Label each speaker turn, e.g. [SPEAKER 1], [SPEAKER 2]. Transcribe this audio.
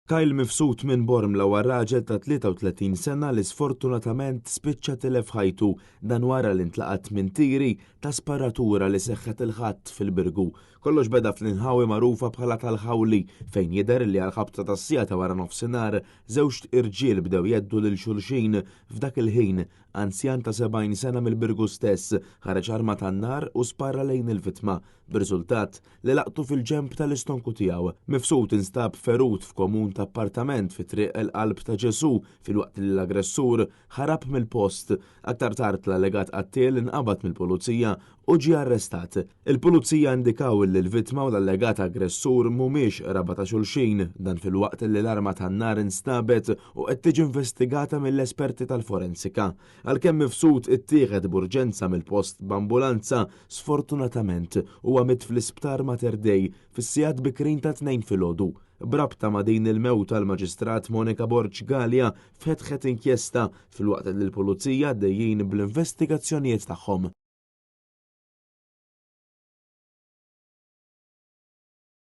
[SPEAKER 1] Kyle Mifsud minn Bormla huwa raġel ta' 33 sena li sfortunatament spiċċa tilef ħajtu dan wara li ntlaqat minn tiri ta' sparatura li seħħet il-Ħadd fil-Birgu. Kollox beda fl-inħawi magħrufa bħala tal-Ħawli fejn jidher li għall-ħabta tas-siegħa ta' wara nofsinhar żewġt irġiel bdew jgħeddu lil xulxin. F'dak il-ħin, anzjan ta' 70 sena mill-Birgu stess ħareġ arma tan-nar u spara lejn il-vittma b'riżultat li laqtu fil-ġenb tal-istonku tiegħu. Mifsud instab ferut f'komun ta' appartament fi Triq il-Qalb ta' Ġesù filwaqt li l-aggressur ħarab mill-post. Aktar tard l-allegat qattiel inqabad mill-Pulizija u ġie arrestat. Il-Pulizija indikaw li l-vittma u l-allegat aggressur mhumiex qraba ta' xulxin, dan filwaqt li l-arma tan-nar instabet u qed tiġi investigata mill-esperti tal-forensika. Għalkemm Mifsud ittieħed b'urġenza mill-post b'ambulanza, sfortunatament huwa miet fl-Isptar Mater Dei fis-sigħat bikrin tat-Tnejn filgħodu. B'rabta ma' din il-mewta l-Maġistrat Monica Borg Galea fetħet inkjesta filwaqt li l-Pulizija għaddejjin bl-investigazzjonijiet tagħhom.